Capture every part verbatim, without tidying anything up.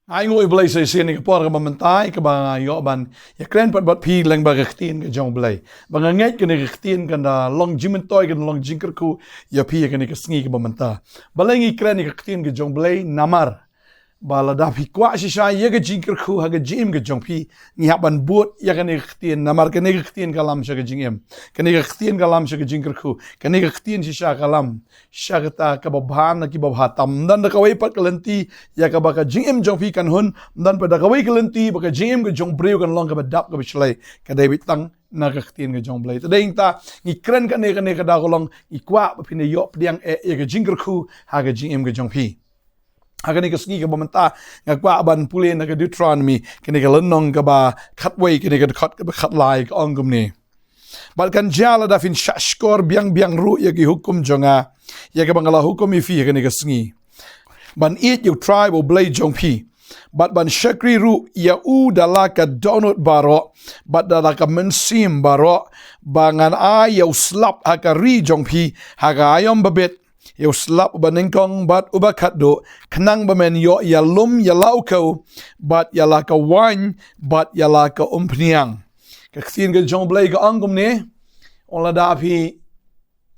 Ai nguh ïa U Blei sa shisien ïa ka por kaba mynta kaba nga ïoh ban ïakren pat bad phi lyngba ka ktien ka jong U Blei. Ba nga ngeit kane ka ktien kan da long jingmyntoi, kan long jingkyrkhu ïa phi ïa kane ka sngi kaba mynta. Balei ngi kren ïa ka ktien ka jong U Blei? Namar ba lada phi kwah shisha ïa ka jingkyrkhu ha ka jingim ka jong phi, ngi hap ban bud ïa kane ka ktien, namar kane ka ktien ka lam sha ka jingim. Kane ka ktien ka lam sha ka jingkyrkhu. Kane ka ktien shisha ka lam sha kata kaba bha na kiba bha tam. Ym don da kawei pat ka lynti ïa kaba ka jingim jong phi kan hun, ym don pat da kawei ka lynti ba ka jingim ka jong u briew kan long kaba dap kaba shlei. Ka dei beit tang na ka ktien ka jong U Blei. Te dei ngi ta ngi kren kane kane ka daw ka long, ngi kwah ba phin ïoh pdiang eh ïa ka jingkyrkhu ha ka jingim ka jong phi. Ha kane ka sngi kaba mynta nga kwah ban pule na ka Deuteronomy, kane ka lynnong kaba khatwei, kane ka dkhot kaba khatlai, ka ong kumne: Bad kan jia lada phin shahshkor biang biang ruh ïa ki hukum jong nga, ïa kaba nga la hukum ïa phi ha kane ka sngi, ban ïeit ïa U Trai ba U Blei jong phi, bad ban shakri ruh ïa u da la ka dohnud baroh bad da la ka mynsiem baroh, ba ngan ai ïa u slap ha ka ri jong phi ha ka aïom babit, ïa u slap uba nyngkong bad uba khatduh, khnang ba men ïoh ïalum ïa la u khew bad ïa la ka waiñ bad ïa la ka umphniang. Ka ktien ka jong U Blei ka ong kumne: Ong lada phi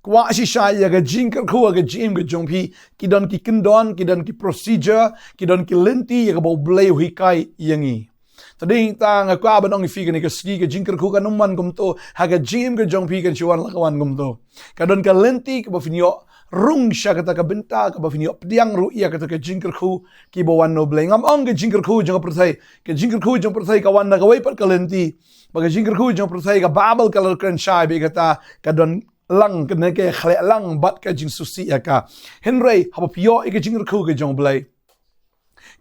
kwah shisha ïa ka jingkyrkhu ha ka jingim ka jong phi, ki don ki kyndon, ki don ki procedure, ki don ki lynti ïa kaba U Blei u hikai ïa ngi. Te dei ngi ta nga kwah ban ong ïa phi kane ka sngi, ka jingkyrkhu kan ym wan kumto ha ka jingim ka jong phi, kan shu wan la ka wan kumto. Ka don ka lynti kaba phin ïoh rung sha kata ka bynta kaba phin ïoh pdiang ruh ïa kata ka jingkyrkhu kiba wan na U Blei. Ngam ong ka jingkyrkhu jong ka pyrthei. Ka jingkyrkhu jong ka pyrthei ka wan na kawei pat ka lynti. Ba ka jingkyrkhu jong ka pyrthei ka Baibl ka la kren shai beit kata ka don lang, kane ka khleh lang bad ka jingsngewsih ïa ka. Hynrei haba phi ïoh ïa ka jingkyrkhu ka jong U Blei,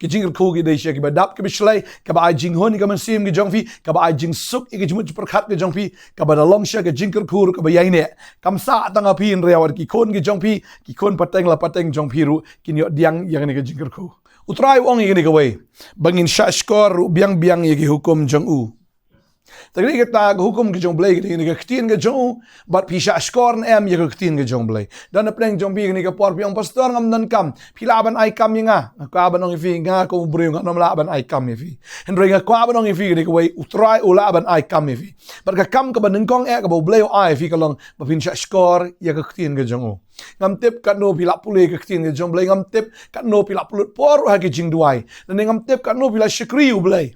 ka jingkyrkhu ka dei sha kiba dap kiba shlei, kaba ai jinghun ïa ka mynsiem ka jong phi, kaba ai jingsuk ïa ka jingmut jingpyrkhat ka jong phi, kaba da long sha ka jingkyrkhu ruh kaba ïaineh. Kam sah tang ha phi hynrei wat ki khun ka jong phi, ki khun pateng la pateng jong phi ruh kin ïoh pdiang ïa kane ka jingkyrkhu. U Trai u ong ïa kane kawei, ba ngin shahshkor ruh biang biang ïa ki hukum jong u. Te kane kata ka hukum ka jong U Blei, kane ka ktien ka jong u, bad phi shahshkor ne em ïa ka ktien ka jong U Blei? Don na pdeng jong phi kane ka por phi ong, Pastor, ngam don kam. Phi lah ban ai kam ïa nga. Nga kwah ban ong ïa phi, nga kum u briew ngan ym lah ban ai kam ïa phi. Hynrei nga kwah ban ong ïa phi kane kawei, U Trai u lah ban ai kam ïa phi. Bad ka kam kaba nyngkong eh kaba U Blei u ai ïa phi ka long ba phin shahshkor ïa ka ktien ka jong u. Ngam tip katno phi la pule ka ktien ka jong U Blei, ngam tip katno phi la pynlut por ha ki jingduwai, lane ngam tip katno phi la shakri U Blei.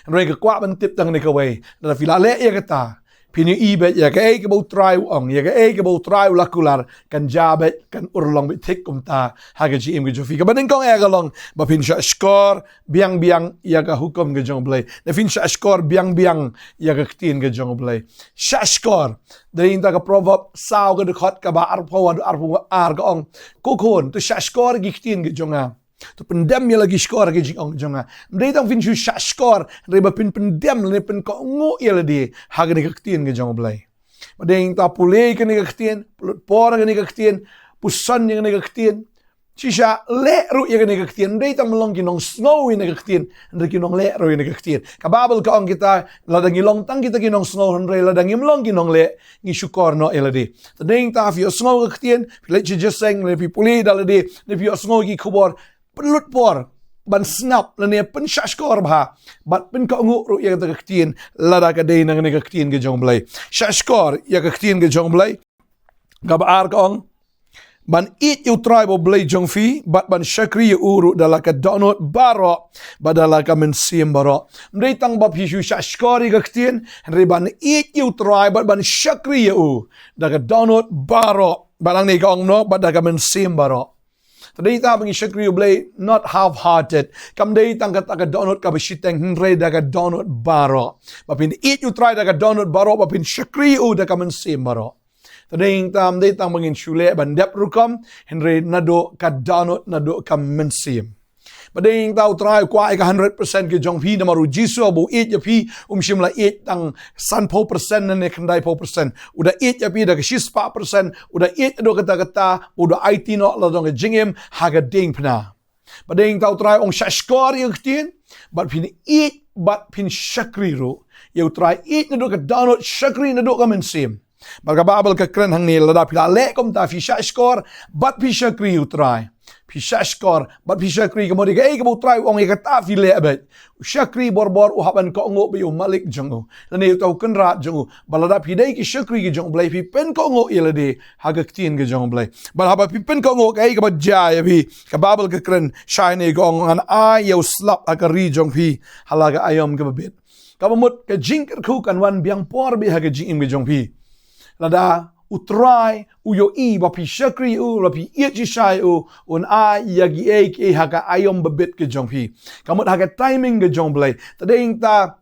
Hynrei nga kwah ban tip tang kane kawei, lada phi la leh ïa kata, phin ïohi beit ïa kaei kaba U Trai u ong, ïa kaei kaba U Trai u la kular, kan jia beit, kan urlong beit thik kumta ha ka jingim ka jong phi. Kaba nyngkong eh ka long ba phin shahshkor biang biang ïa ka hukum ka jong U Blei. Lane phin shahshkor biang biang ïa ka ktien ka jong U Blei. Shahshkor. Dei ngi ta ka Proverb saw ka dkhot kaba arphew, arphew ar ka ong: Ko khun, to shahshkor ïa ki ktien ka jong nga. To pyndem ïa la ki shkor ha ka jingong jong nga. Ym dei tang phin shu shahshkor, hynrei ba phin pyndem lane pynkohnguh ïa lade ha kane ka ktien ka jong U Blei. Ba dei ngi ta pule ïa kane ka ktien, pynlut por ïa kane ka ktien, puson ïa kane ka ktien, shisha leh ruh ïa kane ka ktien. Ym dei tang ban long ki nongsngew ïa kane ka ktien, hynrei ki nongleh ruh ïa kane ka ktien. Ka Baibl ka ong kita, lada ngi long tang kita ki nongsngew, hynrei lada ngim long ki nongleh, ngi shukor noh ïa lade. Te dei ngi ta phi ïohsngew ka ktien, phi leit sha jingïaseng, lane phi pule da lade, lane phi ïohsngew ki khubor, pynlut por ban sngap lane pynshahshkor bha bad pynkohnguh ruh ïa kata ka ktien, lada ka dei na kane ka ktien ka jong U Blei. Shahshkor ïa ka ktien ka jong U Blei. Kaba ar ka ong: Ban ïeit ïa U Trai ba U Blei jong phi bad ban shakri ïa u ruh da la ka dohnud baroh bad da la ka mynsiem baroh. Ym dei tang ba phi shu shahshkor ïa ka ktien, hynrei ban ïeit ïa U Trai bad ban shakri ïa u da ka dohnud baroh. Bad hangne ka ong noh, bad da ka mynsiem baroh. Te dei ta ba ngi shakri U Blei, not half hearted. Kam dei tang kata ka dohnud kaba shiteng, hynrei da ka dohnud baroh. Ba phin ïeit U Trai da ka dohnud baroh, ba phin shakri u da ka mynsiem baroh. Te dei ta, ym dei tang ba ngin shu leh ban dep rukom, hynrei naduh ka dohnud, naduh ka mynsiem. Ba dei ta U Trai u kwah ïa ka hundred percent ka jong phi, namar U Jisu haba u ïeit ïa phi, um shym la ïeit tang sanphew percent ne khyndaiphew percent. U da ïeit ïa phi da ka shispah percent, u da ïeit naduh katta katta, u da aiti noh la jong ka jingim ha ka diengphna. Ba dei ta U Trai u ong shahshkor ïa ka ktien, bad phin ïeit, bad phin shakri ruh ïa U Trai. Ïeit naduh ka dohnud, shakri naduh ka mynsiem. Bad ka Baibl ka kren hangne, lada phi la leh kumta, phi shahshkor bad phi shakri ïa U Trai, Phi shah shkor bad phi shakri, ka mut ïa kaei kaba U Trai u ong ïa kata phi leh beit. U shakri borbor u hap ban kohnguh beit ïa u malik jong u, lane uta u kynrad jong u. Bad lada phi dei ki shakri ki jong U Blei, phi pynkohnguh ïa lade ha ka ktien ka jong U Blei. Bad haba phi pynkohnguh, kaei kaba jia ïa phi? Ka Baibl ka kren shai ne ka ong, ngan ai ïa u slap ha ka ri jong phi ha la ka aïom kaba bit. Kaba mut ka jingkyrkhu kan wan biang por beit ha ka jingim ka jong phi. Lada U Trai u ïohi ba phi shakri ïa u, ba phi ïeit shisha ïa u, un ai ïa kiei kiei ha ka aïom ba bit ka jong phi. Ka mut ha ka timing ka jong U Blei. Te dei ïa kata,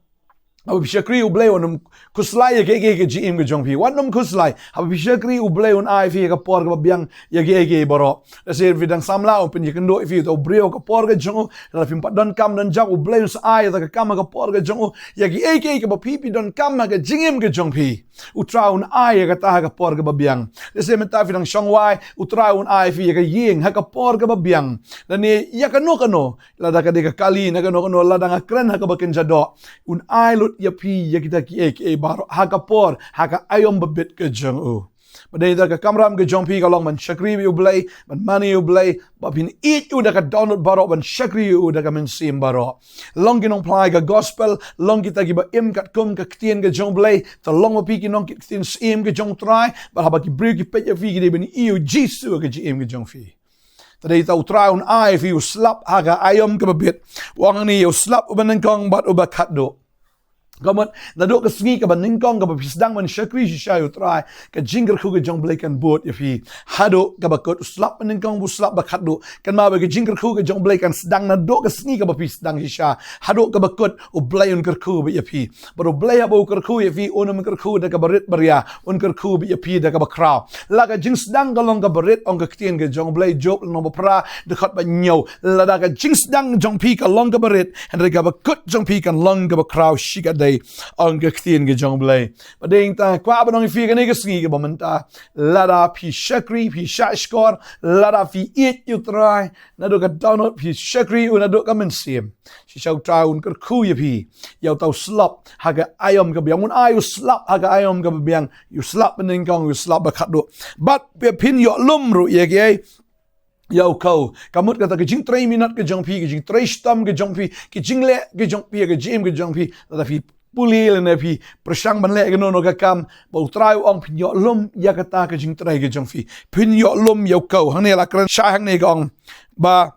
haba phi shakri ïa U Blei, wat nym khuslai ïa kiei kiei ha ka jingim ka jong phi. Wat nym khuslai. Haba phi shakri ïa U Blei, un ai ïa phi ha ka por kaba biang ïa kiei kiei baroh. Lehse phi dang samla, un pynïakynduh ïa phi uta u briew ha ka por ka jong u. Lada phim pat donkam donjop, U Blei un sa ai uta ka kam ha ka por ka jong u. Ïa kiei kiei kaba phi, phi donkam ha ka jingim ka jong phi, U Trai un ai ïa kata ha ka por kaba biang. Lehse mynta phi dang shong wai, U Trai un ai ïa phi ïa ka ïing ha ka por kaba biang. Lane ïa kano kano, lada ka dei ka kali, na kano kano, lada nga kren ha kaba kynja doh, un ai lut ïa phi ïa kita kiei kiei baroh ha ka por, ha ka aïom ba bit ka jong u. Bad dei da ka kamram ka jong phi ka long ban shakri ïa U Blei, ban mane ïa U Blei, ba phin ïeit ïa u da ka dohnud baroh, ban shakri ïa u da ka mynsiem baroh. Long ki nongphai ka gospel, long kita kiba im katkum ka ktien ka jong U Blei, te long ma phi ki nongkit ktien syiem ka jong U Trai. Bad haba ki briew ki peit ïa phi, ki dei ban ïohi ïa U Jisu ha ka jingim ka jong phi. Te dei ta U Trai un ai ïa phi u slap ha ka aïom kaba bit. U ong hangne ïa u slap uba nyngkong bad uba khatduh. Ka mut, naduh ka sngi kaba nyngkong kaba phi sdang ban shakri shisha ïa U Trai, ka jingkyrkhu ka jong U Blei kan bud ïa phi. Haduh kaba kut, u slap ba nyngkong, u slap ba khatduh. Kynmaw ba ka jingkyrkhu ka jong U Blei kan sdang naduh ka sngi kaba phi sdang shisha. Haduh kaba kut, U Blei un kyrkhu beit ïa phi. Bad U Blei haba u kyrkhu ïa phi, un ym kyrkhu da kaba rit ba ria, un kyrkhu beit ïa phi da kaba khraw. La ka jingsdang ka long kaba rit, ong ka ktien ka jong U Blei, Job lynnong ba phra, dkhot ba hynñiew. Lada ka jingsdang jong phi ka long kaba rit, hynrei kaba kut jong phi kan long kaba khraw shikatdei, ong ka ktien ka jong U Blei. Bad dei ta kwah ban ong ïa phi kane ka sngi kaba mynta, lada phi shakri, phi shah shkor, lada phi ïeit ïa U Trai naduh ka dohnud, phi shakri ïa u naduh ka mynsiem, shisha U Trai un kyrkhu ïa phi ïa uta u slap ha ka aïom kaba biang, un ai u slap ha ka aïom kaba biang, ïa u slap ba nyngkong, ïa u slap ba khatduh. Bad phin ïoh lum ruh ïa kiei, ïa u khaw. Ka mut kata ka jingtrei minot ka jong phi, ka jingtrei shitom ka jong phi, ka jingleh ka jong phi, ka jingim ka jong phi, lada phi pule lane phi pyrshang ban leh kano kano ka kam, ba U Trai u ong phin ïoh lum ïa kata ka jingtrei ka jong phi. Phin ïoh lum ïa u khaw. Hangne la kren shai hangne ka ong ba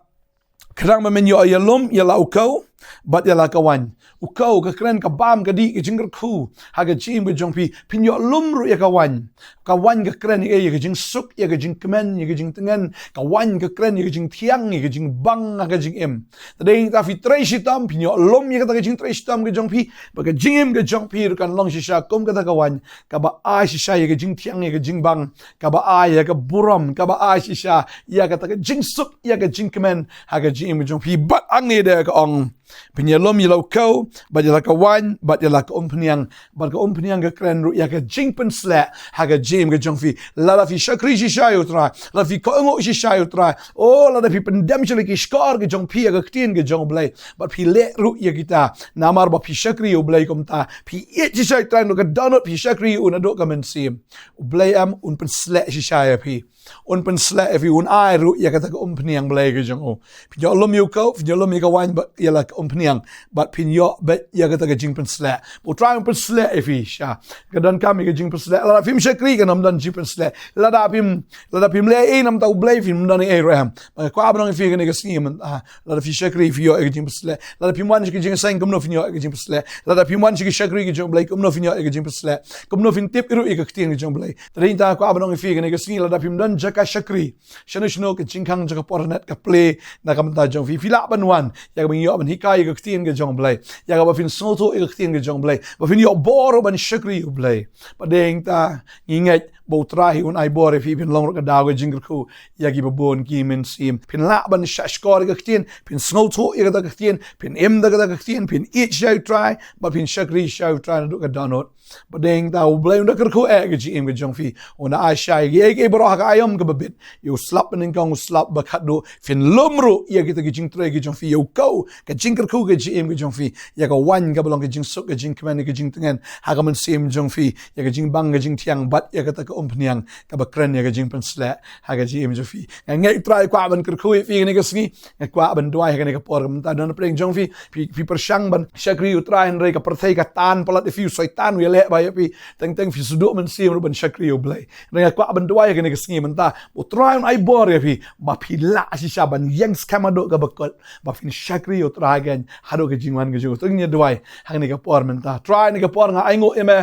khnang ba men ïoh ïalum ïa la u khaw bad ïa la ka waiñ. U khaw ka kren, ka bam, ka dih ka jingkyrkhu ha ka jingim ka jong phi. Phin ïoh lum ruh ïa ka waiñ. Ka waiñ ka kren ïa ka jingsuk, ïa ka jingkmen, ïa ka jingtngen. Ka waiñ ka kren ïa ka jingthiang, ïa ka jingbang ha ka jingim. Te dei ta phi trei shitom, phin ïoh lum ïa kata ka jingtrei shitom ka jong phi, ba ka jingim ka jong phi ruh kan long shisha kum kata ka waiñ, kaba ai shisha ïa ka jingthiang, ïa ka jingbang, kaba ai ïa ka burom, kaba ai shisha ïa kata ka jingsuk, ïa ka jingkmen ha ka jingim ka jong phi. Bad hangne de ka ong, phin ïalum ïa la u khaw bad ïa la ka waiñ bad ïa la ka umphniang. Bad ka umphniang ka kren ruh ïa ka jingpynsleh ha ka jingim ka jong phi. Lada phi shakri shisha ïa U Trai, lada phi kohnguh shisha ïa U Trai, o lada phi pyndem sha la ki shkor ka jong phi ïa ka ktien ka jong U Blei, bad phi leh ruh ïa kita, namar ba phi shakri ïa U Blei kumta, phi ïeit shisha ïa U Trai naduh ka dohnud, phi shakri ïa u naduh ka mynsiem, U Blei em un pynsleh shisha ïa phi. Un pynsleh ïa phi, un ai ruh ïa kata ka umphniang Blei ka jong u. Phin ïoh lum ïa u khaw, phin ïoh lum ïa ka waiñ bad ïa la ka umphniang. Bad phin ïoh beit ïa kata ka jingpynsleh. U Trai un pynsleh ïa phi shisha. Ka donkam ïa ka jingpynsleh. Lada phim shakri kan ym don jingpynsleh. Lada phim, lada phim leh ei namar U Blei phim don ei ruh em. Ba nga kwah ban ong ïa phi kane ka sngi mynta, lada phi shakri phi ïoh ïa ka jingpynsleh. Lada phim wan sha ka jingseng kumno phin ïoh ïa ka jingpynsleh. Lada phim wan sha ka shakri ka jong U Blei kumno phin ïoh ïa ka jingpynsleh. Kumno phin tip ruh ïa ka ktien ka jong U Blei. Te dei ta kwah ban ong ïa phi kane ka sngi, lada phim don jaka shakri, shano shano ka jingkhang jong ka por ha net ka plie na ka bynta jong phi. Phi lah ban wan ïa kaba ngi ïoh ban hikai ïa ka ktien ka jong U Blei, ïa kaba phin sngewthuh ïa ka ktien ka jong U Blei, ba phin ïoh bor ban shakri ïa U Blei. Bad dei ta ngi ngeit ba U Trai hi un ai bor ïa phi, phin long ruh ka daw ka jingkyrkhu ïa kiba bun ki mynsiem. Phin lah ban shah shkor ïa ka ktien, phin sngewthuh ïa kata ka ktien, phin im da kata ka ktien, phin ïeit shisha ïa U Trai bad phin shakri shisha ïa U Trai naduh ka dohnud. Bad dei ta U Blei un da kyrkhu eh ïa ka jingim ka jong phi. Un da ai shisha ïa kiei kiei baroh ha ka aïom kaba bit. Ïa u slap ba nyngkong, u slap ba khatduh. Phin lum ruh ïa kita ki jingtrei ki jong phi, ïa u khaw, ka jingkyrkhu ka jingim ka jong phi, ïa ka waiñ kaba long ka jingsuk, ka jingkmen, ka jingtngen ha ka mynsiem jong phi, ïa ka jingbang ka jingthiang bad ïa kata ka umphniang kaba kren ïa ka jingpynsleh ha ka jingim jong phi. Nga ngeit U Trai u kwah ban kyrkhu ïa phi kane ka sngi. Nga kwah ban duwai ha kane ka por mynta don pdeng jong phi, phi, phi pyrshang ban shakri U Trai hynrei ka pyrthei ka tan palat ïa phi, u Soitan u ïaleh bha ïa phi. Teng teng phi shu duh mynsiem ruh ban shakri U Blei. Hynrei nga kwah ban duwai ha kane ka sngi mynta U Trai un ai bor ïa phi ba phi lah shisha ban ïeng skhem haduh kaba kut ba phin shakri U Trai kein haduh ka jingwan ka jong u. To ngin ïa duwai ha kane ka por mynta. Trai, ha kane ka por nga ainguh ïa me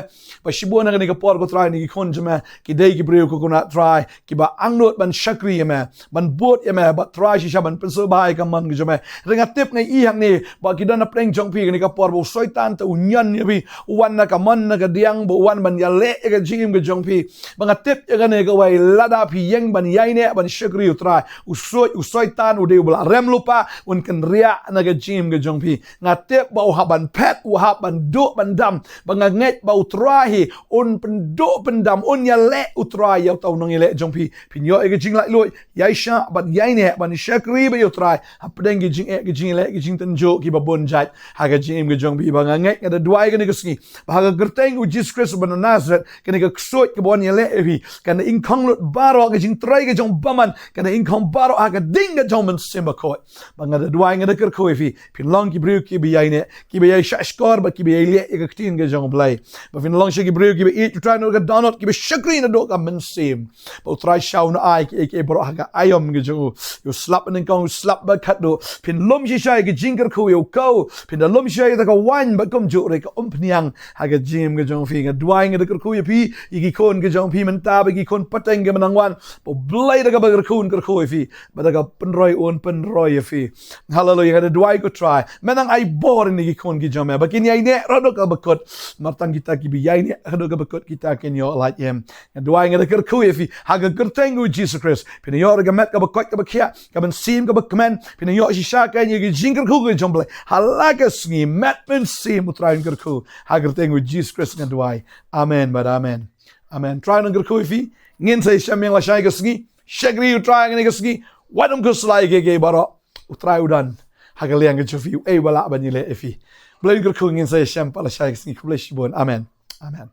ba shibun ha kane ka por ko Trai na ki khun jong me ki dei ki briew ko kynrad Trai kiba angnud ban shakri ïa me, ban bud ïa me, bad Trai shisha ban pynsngewbha ïa ka mon ka jong me. Hynrei nga tip nga ïohi hangne ba ki don hapdeng jong phi ha kane ka por ba u Soitan te u ñion ïa phi, u wan na ka mon na ka diang, ba u wan ban ïaleh ïa ka jingim ka jong phi. Ba nga tip ïa kane kawei, lada phi ïeng ban ïaineh ban shakri U Trai, u Soi-, u Soitan u dei uba la rem lypa, un kynriah na ka jingim ka jong phi. Nga tip ba u hap ban phet, u hap ban duh ban dam. Ba nga ngeit ba U Trai hi un pynduh pyndam, un ïaleh U Trai ïa uta u nongïaleh jong phi. Phin ïoh ïa ka jinglaitluid, ïaishah bad ïaineh ban shakri bad ïa U Trai hapdeng ki jingeh, ki jingïaleh, ki jingtynjuh kiba bun jait ha ka jingim ka jong phi. Ba nga ngeit, nga da duwai kane ka sngi ba ha ka kyrteng U Jisu Khrist uba na Nasareth, kane ka ksuid kaba wan ïaleh ïa phi kan da ingkhong lut baroh, ka jingtrei ka jong bymman kan da ingkhong baroh ha ka ding ka jong U Mynsiem Bakhuid. Ba nga da duwai, nga da kyrkhu ïa phi, phin long ki briew kiba ïaineh, kiba ïaishah shkor bad kiba ïaileh ïa ka ktien ka jong U Blei. Ba phin long shisha ki briew kiba ïeit U Trai naduh ka dohnud, kiba shakri naduh ka mynsiem. Ba U Trai shisha un ai kiei kiei baroh ha ka aïom ka jong u. Ïa u slap banyngkong, u slap bakhatduh. Phin lum shisha ïa ka jingkyrkhu ïa u Khun, phin da lum shisha ïa ka waiñ bad kumjuh ruh ïa ka umphniang ha ka jingim ka jong phi. Nga duwai, nga da kyrkhu ïa phi, ïa ki khun ka jong phi mynta bad ki khun pateng kiba nang wan. Ba U Blei da kaba kyrkhu un kyrkhu ïa phi, bad da ka pynroi un pynroi ïa phi. Haleluia, nga da duwai ko Trai, men nang ai bor ïa ki khun ki jong me ba kin ïaineh haduh kaba kut. Namar tang kita kiba ïaineh haduh kaba kut kita kin ïoh lait im. Nga duwai, nga da kyrkhu ïa phi ha ka kyrteng U Jisu Khrist. Phin ïoh ruh ka met kaba koit kaba khiah, ka mynsiem kaba kmen. Phin ïoh shisha kein ïa ka jingkyrkhu ka jong U Blei ha la ka sngi. Met mynsiem U Trai un kyrkhu. Ha ka kyrteng U Jisu Khrist nga duwai. Amen bad amen. Amen. Trai un kyrkhu ïa phi. Ngin sa ïashem biang lashai ka sngi. Shakri U Trai ha kane ka sngi. Wat ym khuslai ïa kiei kiei baroh. U Trai u don ha ka liang ka jong phi. Uei uba lah ban ïaleh ïa phi? Blei un kyrkhu. Ngin sa ïashem pat lashai ka sngi. Khublei shibun. Amen. Amen.